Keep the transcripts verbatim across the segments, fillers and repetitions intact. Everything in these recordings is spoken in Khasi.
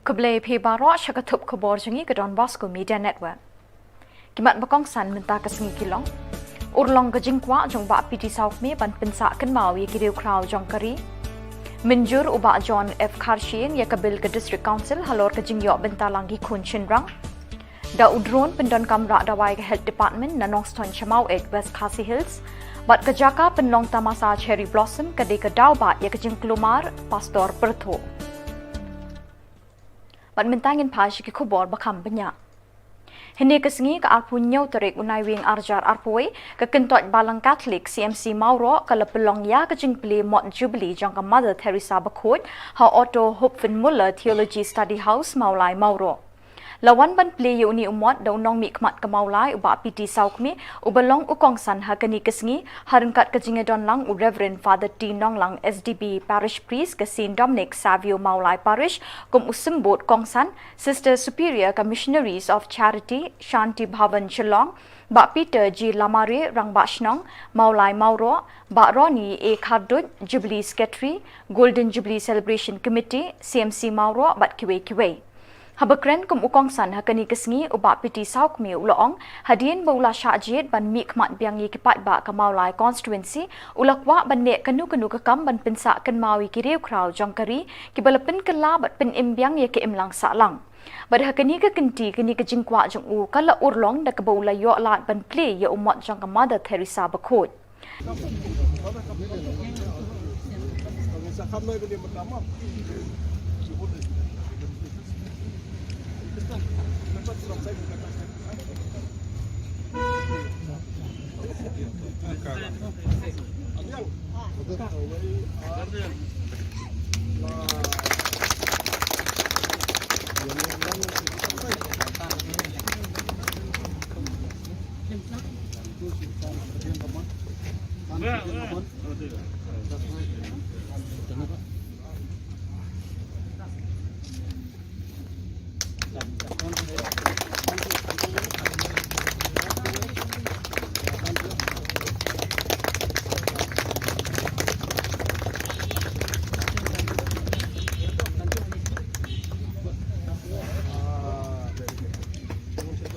Khublei phi baroh sha ka thup khubor jong ngi ka Don Bosco Media Network. Ki mat ba kongsan mynta ka sngi ki long: Urlong ka jingkwah jong Bah P T Sawkmie ban pynsah kynmaw ïa ki riewkhraw jong ka ri. Mynjur u Bah John F Kharshiing ïa ka bill ka District Council halor ka jingïoh bynta lang ki khun shynrang. Da u drone pyndonkam rah dawai ka Health Department na Nongstoiñ sha Maweit, West Khasi Hills. Bad ka jaka pynlong tamasa Cherry Blossom ka dei ka daw ba ïa ka jingkulmar Pastor Pyrthuh. Bad mynta ngin phai sha ki khubor ba kham bniah. Hynne ka sngi, ka arphew hynñiew tarik u Naiwieng arhajar arphew wei, ka kyntoit Balang Catholic C M C Mawroh ka la pynlong ïa ka jingplie mot Jubilee jong ka Mother Teresa Bakhuid ha Otto Hupfermüller Theology Study House, Mawlai Mawroh. La wan ban plie ïa une u mot da u nongmihkhmat ka Mawlai, u Bah P T Sawkmie, uba long u kongsan ha kane ka sngi, ha ryngkat ka jingïadon lang u Reverend Father T Nonglang, S D B Parish Priest ka Saint Dominic Savio Mawlai Parish, kum u symbud kongsan, Sister Superior ka Missionaries of Charity, Shanti Bhavan Shillong, Bah Peter G Lamare, Rangbah Shnong, Mawlai Mawroh, Bah Ronnie A Kharduit, Jubilee Secretary, Golden Jubilee Celebration Committee, C M C Mawroh, bad kiwei kiwei. Haba kren kum u kongsan ha kane ka sngi, u Bah P T Sawkmie u la ong, hadien ba u la shah jied ban mihkhmat biang ïa ki paidbah ka Mawlai Constituency, u la kwah ban leh kano kano ka kam ban pynsah kynmaw ïa ki riewkhraw jong ka ri, kiba la pynkylla bad pynim biang ïa ka imlang sahlang. Bad ha kane ka kynti, kane ka jingkwah jong u ka la urlong da kaba u la ïoh lad ban plie ïa u mot jong ka Mother Teresa Bakhuid.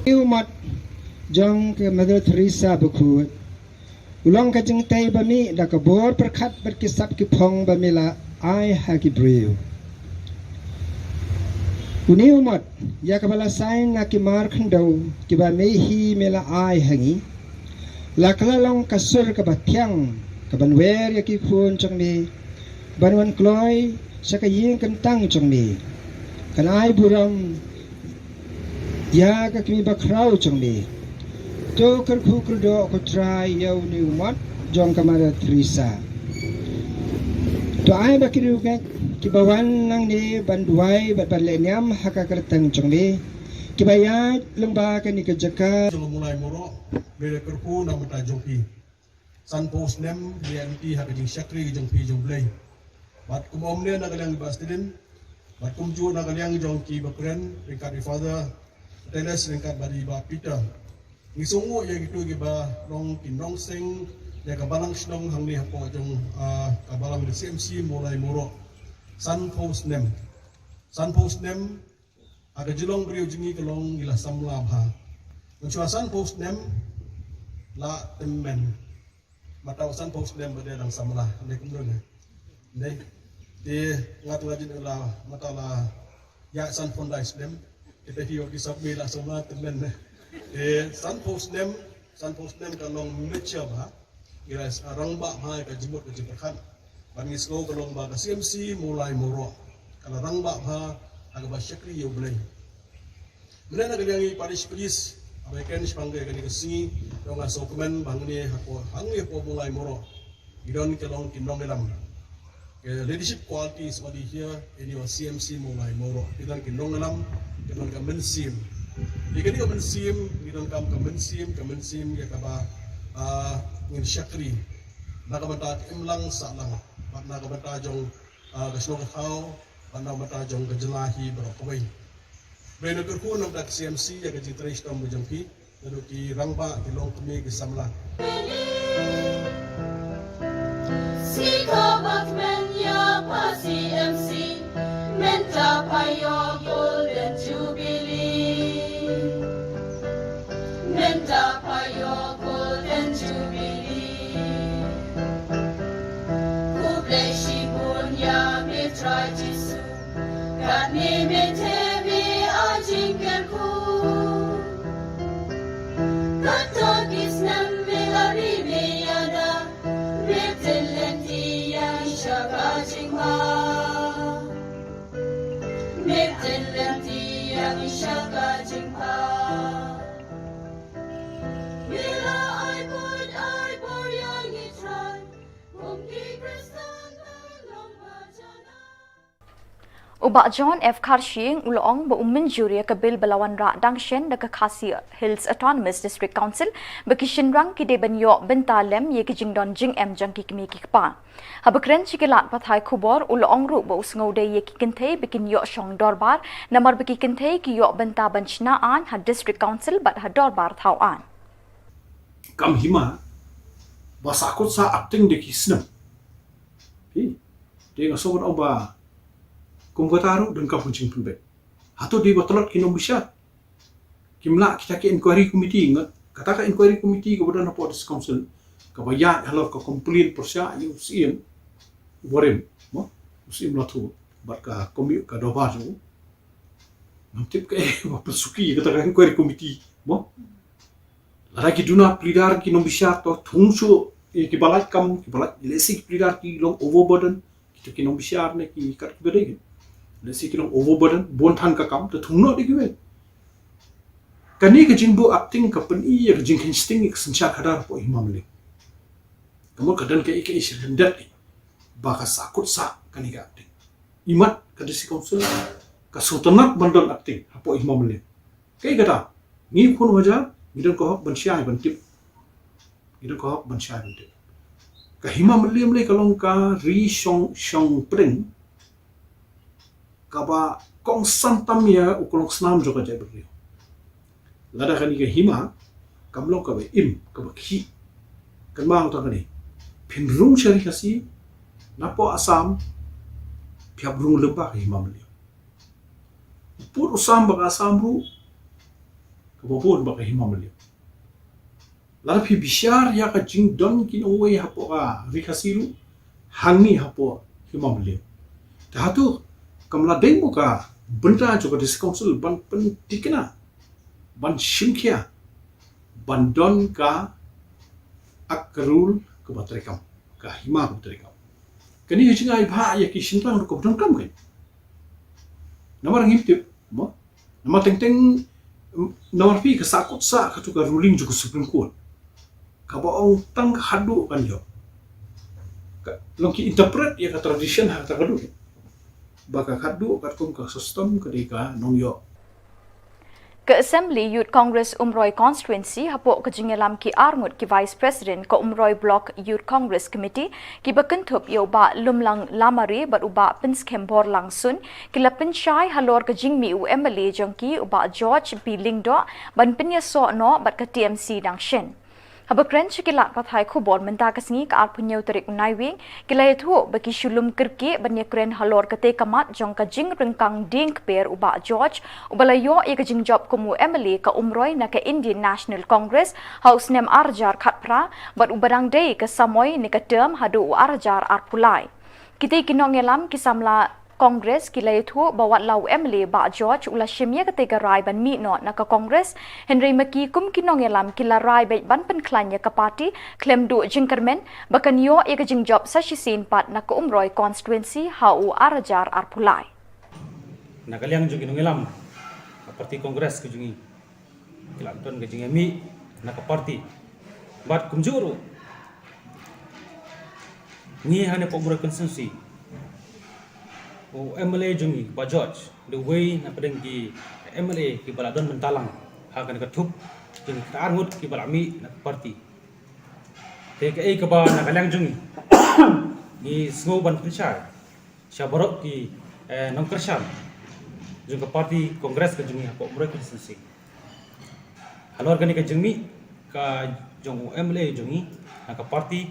Ïa u mot jong ka Mother Teresa Bakhuid u long ka jingtei ba mih da ka bor pyrkhat bad ki sap ki phong ba me la ai ha ki briew. Une u mot ïa kaba la sain na ki mar khyndew kiba me hi me la ai ha ngi, la ka la long ka sur kaba thiang kaban wer ïa ki khun jong me ban wan kloi sha ka ïing kyntang jong me, kan ai burom ïa ka kmie bakhraw jong me. To kyrkhu kyrdoh ko Trai ïa une u mot jong ka Mother Teresa. To ai ba ki riewngeit kiba wan nangne ban duwai bad ban leh niam ha ka kyrteng jong me, kiba ïaid lyngba kane ka jaka jong ka Mawlai Mawroh, me la kyrkhu na ka bynta jong phi. Sanphew snem ngi aiti ha ka jingshakri ka jong phi jong U Blei. Bad kum ym ne na ka liang i Bah Stedin, bad kumjuh na ka liang jong ki ba kren, ryngkat i Father Teles, ryngkat bad i Bah Peter. Ngi sngewnguh ïa kito kiba long ki nongseng ïa ka balang shnong hangne hapoh jong, ah, ka balang C M C Mawlai Mawroh. Sanphew snem. Sanphew snem, ha ka jinglong briew jong ngi ka long ngi la samla bha. Mynshuwa sanphew snem la tymmen. Mynta sanphew snem ba dei dang samla, ne kumno ne? Ne. Te nga tang la jin la mynta la ïa sanphew khyndai snem. Te te hi ki sap mi la samla tymmen ne. Te sanphew snem, sanphew snem ka long mature bha. Ngi la rangbah bha ïa ka jingmut ka jingpyrkhat. Bad ngi sngew ka long ba ka C M C Mawlai Mawroh ka la rangbah bha ha kaba shakri ïa U Blei. Mynne na ka liang i parish priest, haba ïakren shaphang kane ka sngi, to nga sngewkmen ba hangne hapoh, hangne hapoh Mawlai Mawroh ngi don ki long ki nongïalam. Ki leadership qualities already here in your C M C Mawlai Mawroh. Ki don ki nongïalam, ki don ka mynsiem. Ïa kane ka mynsiem, ki don ka, ka mynsiem, ka mynsiem ïa kaba, ah, ngin shakri na ka bynta ka imlang sahlang, bad na ka bynta jong, ah, ka shnong ka thaw, bad na ka bynta jong ka jylla hi baroh kawei. Ba ngi kyrkhu na ka bynta ka C M C ïa ka jingtrei shitom jong phi. Naduh ki rangbah, ki longkmie, ki samla. Sika bak men ïa pha C M C, mynta pha ïoh Katne me thep ïa ka jingkyrkhu. Katto ki snem me la ri me ïada. Me pynlynti ïa ngi sha ka jingma. Me pynlynti ïa ngi sha ka jingma. Me la ai buit ai bor ïa ngi Trai. Kum ki Khristan ba long ba jana. U Bah John F Kharshiing u la ong ba u mynjur ïa ka bill ba la wanrah dang shen da ka Khasi Hills Autonomous District Council ba ki shynrang ki dei ban ïoh bynta lem ïa ki jingdon jingem jong ki kmie ki kpa. Haba kren sha ki lad pathai khubor u la ong ruh ba u sngew dei ïa ki kynthei ba kin ïoh shong dorbar namar ba ki kynthei ki ïoh bynta ban shna aiñ ha District Council bad ha dorbar thaw aiñ. Kam hima ba sahkut sah acting da ki snem. Hi, te nga sngewbha ong ba kum kata ruh don ka jingpynbeit. Hato dei ba tlot ki nongbishar? Kim lah kita ki inquiry committee, nga kata ka inquiry committee kaba don hapoh District Council kaba ïaid halor ka complaint pyrshah ïa u Syiem u barim, mo, u Syiem Lathuh bad ka komi ka dorbar jong u. Ngam tip kaei ba pynsuki kata ka inquiry committee, mo. Lada ki duna pleader ki nongbishar to thung shuh ïa kiba lait kam, kiba lait, lehse ki pleader ki long overburden, kito ki nongbishar ne ki kat kiba dei. Lehse ki long overburden, bun than ka kam, to thung noh da kiwei. Kane ka jingbuh acting ka pyni ïa ka jingkheiñ sting ïa ka synshar khadar hapoh Hima Mylliem. Ka mut ka don kaei kaei sha lyndet ba ka sahkut sah kane ka acting. Imat ka District Council ka sngewtynnat ban don acting hapoh Hima Mylliem. Kaei kata, ngi khun hajar ngi don ka hok ban shai ban tip. Ngi don ka hok ban shai ban tip. Ka Hima Mylliem lei ka long ka ri shong shong pdeng kaba kongsan tam ïa u klongsnam jong ka jaitbynriew. Lada kane ka hima kam long kaba im, kaba khih. Kynmaw tang kane, phin rung sha ri Khasi napoh Assam, phi hap rung lem bad ka Hima Mylliem. U pud u sam bad ka Assam ruh kaba bun bad ka Hima Mylliem. Lada phi bishar ïa ka jingdon ki nongwei hapoh ka ri Khasi ruh, hangne hapoh Hima Mylliem. Te hato kam la dei mo ka bynta jong ka District Council ban pynthikna, ban shimkhia, ban don ka ak ka rule kaba treikam, ka hima kaba treikam. Kane ka jingai bha ïa ki shynrang ruh kaba donkam kein. Namar ngim tip mo. Namar teng teng, namar phi ka sahkut sah kato ka ruling jong ka Supreme Court kaba ong tang ka haduh kan ïoh. Ka long ki interpret ïa ka tradition ha kata ka duh ba ka haduh katkum ka system ka dei ka nongïoh. Ka Assembly Youth Congress Umroi Constituency hapoh ka jingïalam ki arngut ki Vice President ka Umroi Block Youth Congress Committee kiba kynthup ïa u Bah Lumlang Lamare bad u Bah Pynskhem Borlang Sun ki la pynshai halor ka jingmih u M L A jong ki u Bah George B Lyngdoh ban pynïasoh noh bad ka T M C dang shen. Haba kren sha ki lad pathai khubor mynta ka sngi ka arphew hynñiew tarik u Naiwieng, ki la ïathuh ba ki shu lum kyrkieh ban ïakren halor katei ka mat jong ka jingryngkang dieng kper u Bah George uba la ïoh ïa ka jingjop kum u M L A ka Umroi na ka Indian National Congress ha u snem ar hajar khatphra bad uba dang dei ka samoi ne ka term haduh u ar hajar arphew lai. Kitei ki nongïalam ki samla Congress ki la ïathuh ba wat la u M L A Bah George u la shim ïa katei ka rai ban mih noh na ka Congress, hynrei ma ki kum ki nongïalam ki la rai beit ban pynkhlaiñ ïa ka party khlem duh jingkyrmen ba kan ïoh ïa ka jingjop sa shisien pat na ka Umroi constituency ha u ar hajar arphew lai. Na ka liang jong ki nongïalam ka party Congress ka jong ngi, ki la don ka jingïamih na ka party. Bad kumjuh ruh ngi hangne hapoh Umroi constituency, u M L A jong ngi Bah George dei uwei na pdeng ki M L A kiba la don bynta lang ha kane ka thup jong ki arngut kiba la mih na ka party. Te kaei kaba na ka liang jong ngi, ngi sngew ban pynshai sha baroh ki, eh, nongkyrshan jong ka party Congress ka jong ngi hapoh Umroi constituency. Halor kane ka jingmih ka jong u M L A jong ngi na ka party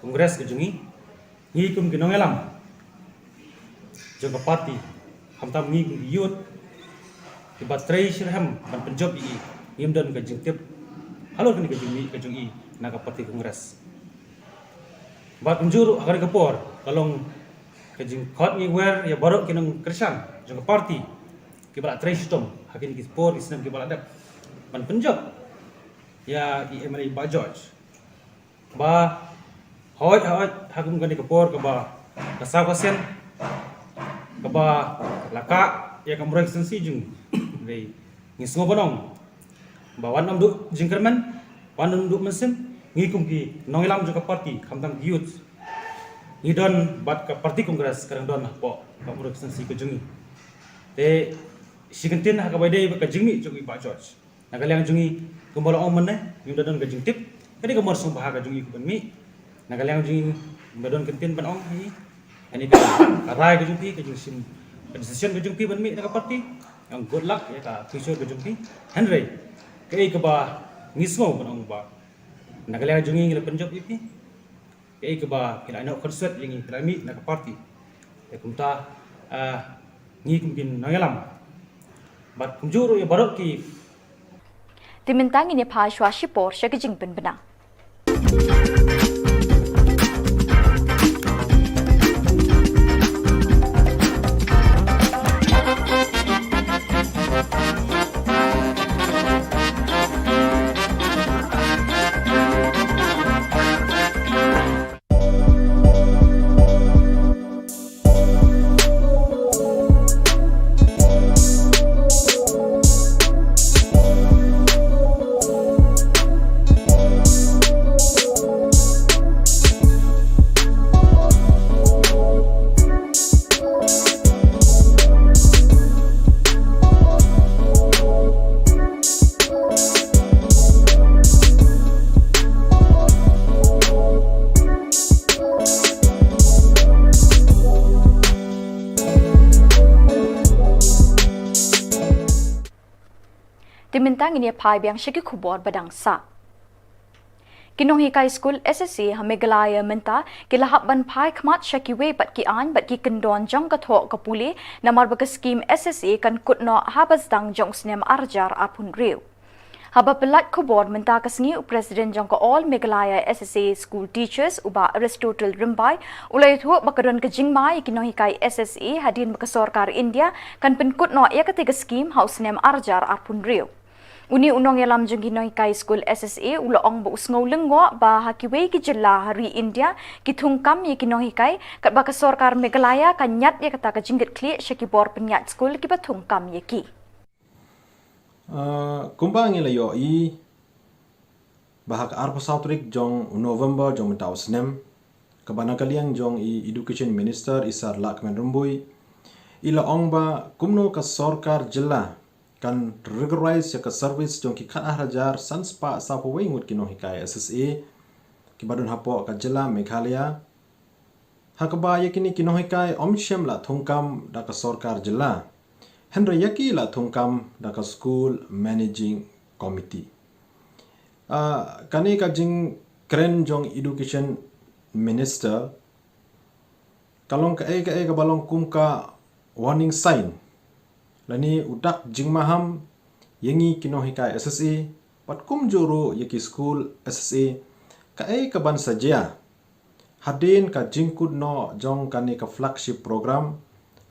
Congress ka jong ngi, ngi kum ki nongïalam jong ka party, khamtam ngi kum ki youth kiba trei shitrhem ban pynjop ïa i, ngim don ka jingtip halor kane ka jingmih ka jong i na ka party Congress. Bad kumjuh ruh ha kane ka por ka long Ka jingkhot ngi wer ïa baroh ki nongkyrshan jong ka party kiba la trei shitom ha kine ki por ki snem kiba la dep ban pynjop ïa i M L A Bah George. Ba hoi hoi ha kum kane ka por kaba ka saw ka sien kaba la kah ïa ka Umroi constituency jong ngi. Ngi sngew ban ong ba wat nym duh jingkyrmen, wat nym duh mynsiem, ngi kum ki nongïalam jong ka party, khamtam ki youth, ngi don bad ka party Congress ka dang don hapoh ka Umroi constituency ka jong ngi. Te shi kyntien ha kaba ïadei bad ka jingmih jong i Bah George, na ka liang jong ngi, kumba la ong mynne, ngim da don ka jingtip. Ka dei ka mor sngewbha ka jong ngi ka ban mih. Na ka liang jong ngi, ngim da don kyntien ban ong hi. Kane ka rai ka jong phi, ka jingshim, ka decision ka jong phi ban mih na ka party. Ong good luck ïa ka future ka jong phi. Hynrei kaei kaba ngi sngew ban ong ba, na ka liang jong ngi ngi la pynjop ïa phi. Kaei kaba phi la ïehnoh kyrsuh ïa ngi, phi la mih na ka party. Te kumta, ah, ngi kum ki nongïalam bad kumjuh ruh ïa baroh ki. Te mynta ngin ïa phai shuwa shipor sha ka jingpynbna. Te mynta ngin ïa phai biang sha ki khubor ba dang sah. Ki nonghikai skul S S A ha Meghalaya mynta ki la hap ban phai khmat sha kiwei pat ki aiñ bad ki kyndon jong ka thoh ka pule, namar ba ka skhim S S A kan kut noh haba sdang jong u snem ar hajar arphew hynriew. Haba pyllait khubor mynta ka sngi, u President jong ka All Meghalaya S S A School Teachers, u Bah Aristotle Rymbai, u la ïathuh ba ka don ka jingma ïa ki nonghikai S S A hadien ba ka sorkar India kan pynkut noh ïa katei ka skhim ha u snem ar hajar arphew hynriew. Une u nongïalam jong ki nonghikai skul S S A u la ong ba u sngew lyngngoh ba ha kiwei ki jylla ha ri India ki thungkam ïa ki nonghikai, katba ka sorkar Meghalaya ka ñiad ïa kata ka jingkitkhlieh sha ki bor pynïaid skul kiba thungkam ïa ki. Ah, kumba ngi la ïohi ba ha ka arphew saw tarik jong u November jong mynta u snem, kaba na ka liang jong i Education Minister i Sir Lahkmen Rymbui i la ong ba kumno ka sorkar jylla kan regularize ïa ka service jong ki khatar hajar san spah sawphew wei ngut ki nonghikai S S A kiba don hapoh ka jylla Meghalaya. Ha kaba ïa kine ki nonghikai ym shym la thungkam da ka sorkar jylla, hynrei ïa ki la thungkam da ka School Managing Committee. Ah, kane ka jingkren jong Education Minister ka long kaei kaei kaba long kum ka warning sign lane u dak jingmaham ïa ngi ki nonghikai S S A bad kumjuh ruh ïa ki skul S S A kaei kaban sa jia hadien ka jingkut noh jong kane ka flagship program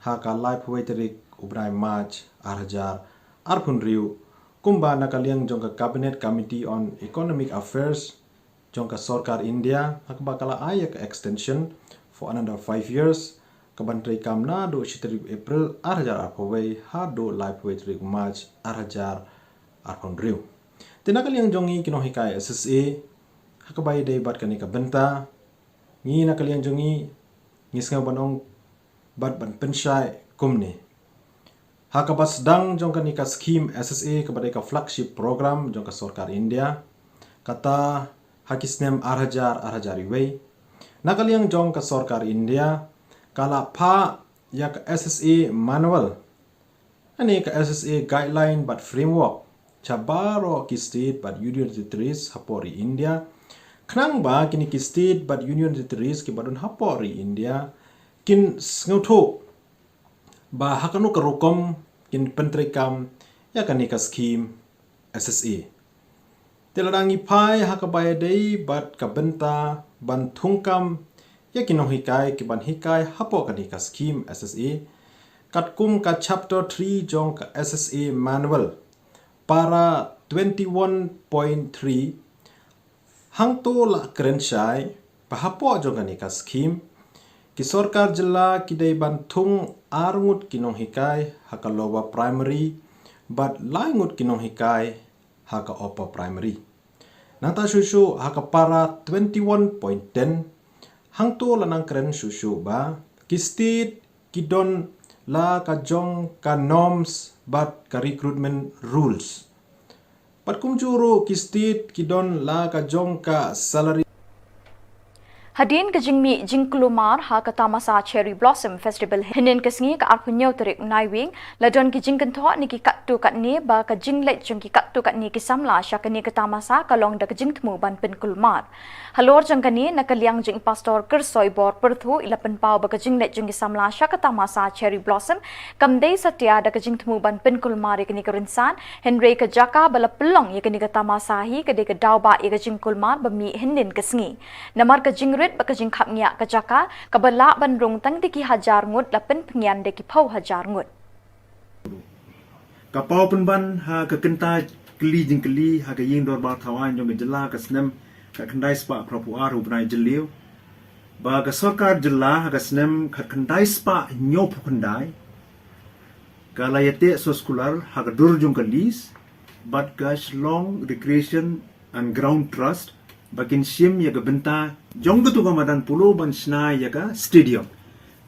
ha ka laiphew wei tarik u bnai March ar hajar arphew hynriew, kumba na ka liang jong ka Cabinet Committee on Economic Affairs jong ka sorkar India ha kaba ka la ai ïa ka extension for another five years, kaban treikam naduh shi tarik April ar hajar arphew wei haduh laiphew wei tarik March ar hajar arphew hynriew. Te na ka liang jong ngi ki nonghikai S S A ha kaba ïadei bad kane ka bynta, ngi na ka liang jong ngi ngi sngew ban ong bad ban pynshai kumne. Ha kaba sdang jong kane ka skhim S S A kaba dei ka flagship program jong ka sorkar India, kata ha ki snem ar hajar, ar hajar wei, na ka liang jong ka sorkar India ka la phah ïa ka S S A manual, lane ka S S A guideline bad framework sha baroh ki state bad union territories hapoh ri India, khnang ba kine ki state bad union territories kiba don hapoh ri India kin sngewthuh ba ha kano ka rukom kin pyntreikam ïa kane ka skhim S S A. Te lada ngi phai ha kaba ïadei bad ka bynta ban thungkam ïa ki nonghikai ki ban hikai hapoh kane ka skhim S S A, katkum ka chapter three jong ka S S A manual, para twenty-one point three. Hangto la kren shai ba hapoh jong kane ka skhim, ki sorkar jylla ki dei ban thung ar ngut ki nonghikai ha ka lower primary bad lai ngut ki nonghikai ha ka upper primary. Nangta shuh shuh ha ka para twenty-one point ten, hangto la nang kren shuh shuh ba ki state ki don la ka jong ka norms bad ka recruitment rules. Bad kumjuh ruh ki state ki don la ka jong ka salary. Hadien ka jingmih jingkulmar ha ka tamasa Cherry Blossom Festival hynnin ka sngi ka arphew hynñiew tarik Naiwieng, la don ki jingkynthoh na ki katto katne ba ka jingleit jong ki katto katne ki samla sha kane ka tamasa ka long da ka jingthmu ban pynkulmar. Halor jong kane, na ka liang jong i Pastor Kyrsoibor Pyrthuh i la pynpaw ba ka jingleit jong ki samla sha ka tamasa Cherry Blossom kam dei satia da ka jingthmu ban pynkulmar ïa kane ka rynsan, hynrei ka jaka ba la pynlong ïa kane ka tamasa hi ka dei ka daw ba ïa ka jingkulmar ba mih hynnin ka sngi. Namar ka jingrit bad ka jingkhapngiah ka jaka, kaba lah ban rung tang da ki hajar ngut la pynpynïaid da ki phew hajar ngut. Ka paw pynban ha ka kynta kylli jingkylli ha ka ïing dorbar thaw aiñ jong ka jylla ka snem khatkhyndai spah phra phew ar u bnai Jylliew, ba ka sorkar jylla ha ka snem khatkhyndai spah hynñiew phew khyndai ka la ïateh soskular ha ka dur jong ka lease bad ka Shillong Recreation and Ground Trust ba kin shim ïa ka bynta jong katu ka madan polo ban shna ïa ka stadium,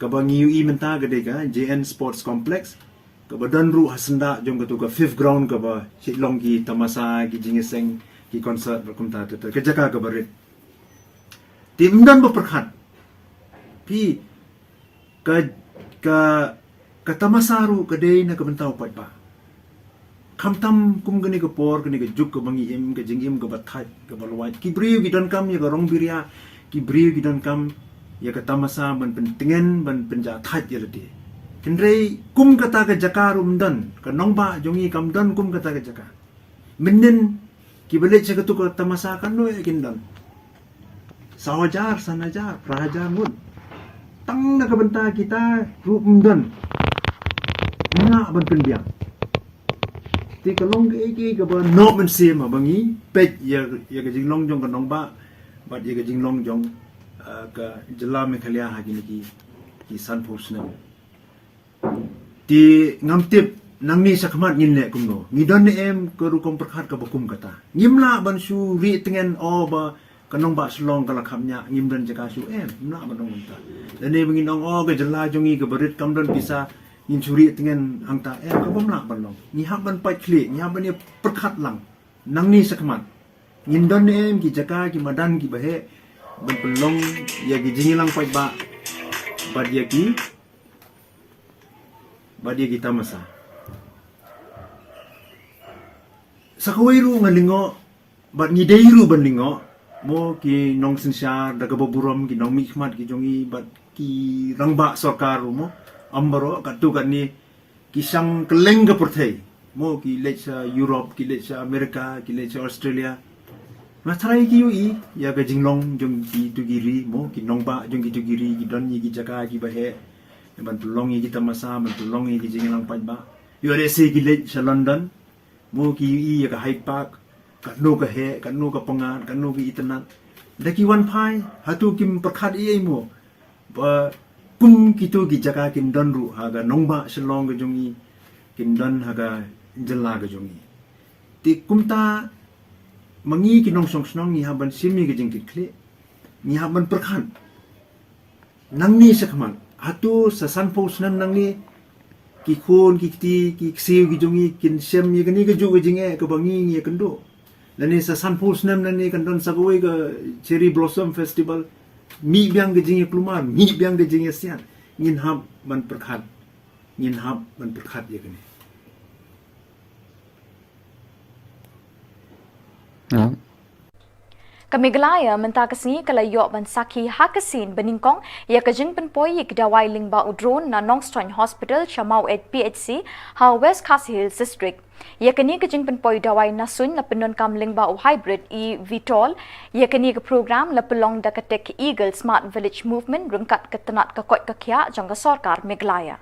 kaba ngi ïohi mynta ka dei ka J N Sports Complex, kaba don ruh ha syndah jong katu ka fifth ground kaba shu long ki tamasa, ki jingïaseng, ki concert bad kumta ter ter, ka jaka kaba rit. Te ym don ba pyrkhat. Phi, ka, ka, ka tamasa ruh ka dei na ka bynta u paidbah. Khamtam kum kane ka por, kane ka juk kaba ngi im, ka jingim kaba thait, kaba luwait, ki briew ki donkam ïa ka rong biria, ki briew ki donkam ïa ka tamasa ban pyntngen, ban pynjah thait ïa lade. Hynrei kum kata ka jaka ruh ym don, ka nongbah jong ngi kam don kum kata ka jaka. Mynnin kiba leit sha katu ka tamasa katno kin don? Saw hajar, san hajar, phra hajar ngut. Tang na ka bynta kita ruh ym don. Ym lah ban pynbiang. Te ka long kaei kaei kaba noh mynsiem haba ngi peit ïa, ïa ka jinglong jong ka nongbah bad ïa ka jinglong jong, ah, ka jylla Meghalaya ha kine ki, ki sanphew snem. Te ngam tip nangne shakhmat ngin leh kumno. Ngi don ne em ka rukom pyrkhat kaba kum kata? Ngim lah ban shu rieh tngen, oh, ba ka nongbah Shillong ka la khapngiah, ngim don jaka shu, em, ngim lah ban ong kumta. Lane ba ngin ong, oh, ka jylla jong ngi kaba rit kam don pisa, ngin shu rieh tngen hangta, em, kaba ym lah ban long. Ngi hap ban pait khlieh, ngi hap ban ïa pyrkhat lang. Nangne shakhmat ngin don ne em ki jaka, ki madan kiba heh ban pynlong ïa ki jingïalang paidbah bad ïa ki, bad ïa ki tamasa. Sa kawei ruh nga lyngngoh bad ngi dei ruh ban lyngngoh, mo, ki nongsynshar da kaba burom, ki nongmihkhmat ki jong ngi bad ki rangbah sorkar ruh, mo, ym baroh, katto katne ki shang kylleng ka pyrthei, mo, ki leit sha Europe, ki leit sha America, ki leit sha Australia. Nga tharai ki ïohi ïa ka jinglong jong kitu ki ri, mo, ki nongbah jong kitu ki ri, ki don ïa ki jaka kiba heh ban pynlong ïa ki tamasa, ban pynlong ïa ki jingïalang paidbah. Ïoh lehse ki leit sha London, mo, ki ïohi ïa ka Hyde Park, katno ka heh, katno ka pyngngad, katno ka itynnad. Da ki wan phai, hato kim pyrkhat ei ei, mo, ba kum kitu ki jaka kin don ruh ha ka nongbah Shillong ka jong ngi, kin don ha ka jylla ka jong ngi? Te kumta ma ngi ki nongshong shnong ngi hap ban shim ïa ka jingkitkhlieh, ngi hap ban pyrkhat. Nangne shakhmat, hato sa sanphew snem nangne, ki khun, ki kti, ki ksiew ki jong ngi kin shem ïa kane kajuh ka jingeh kaba ngi ngi ïakynduh? Lane sa sanphew snem nangne kan don sa kawei ka Cherry Blossom Festival, mih biang ka jingïakulmar, mih biang ka jingïasiat? Ngin hap ban pyrkhat, ngin hap ban pyrkhat ïa kane. Ka Meghalaya mynta ka sngi ka la ïoh ban sakhi ha ka sien banyngkong ïa ka jingpynpoi ïa ki dawai lyngba u drone na Nongstoiñ Hospital sha Maweit P H C ha West Khasi Hills District. Ïa kane ka jingpynpoi dawai na suiñ la pyndonkam lyngba u hybrid eVTOL. Ïa kane ka program la pynlong da ka Tech Eagle Smart Village Movement ryngkat ka tnat ka koit ka khiah jong ka sorkar Meghalaya.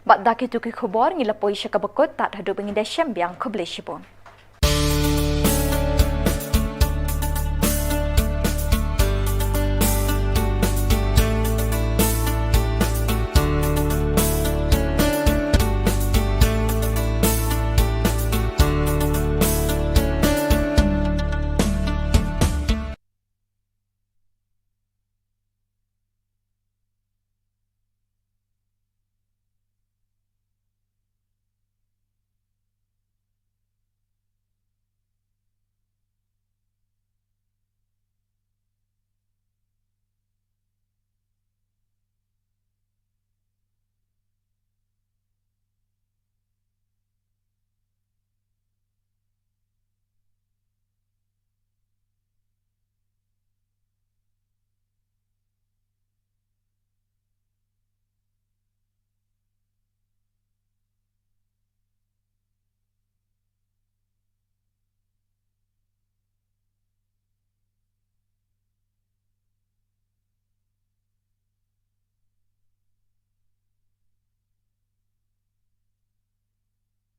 Bad da kito ki khubor ngi la poi sha kaba kut, tad haduh ba ngin da shem biang, khublei shibun.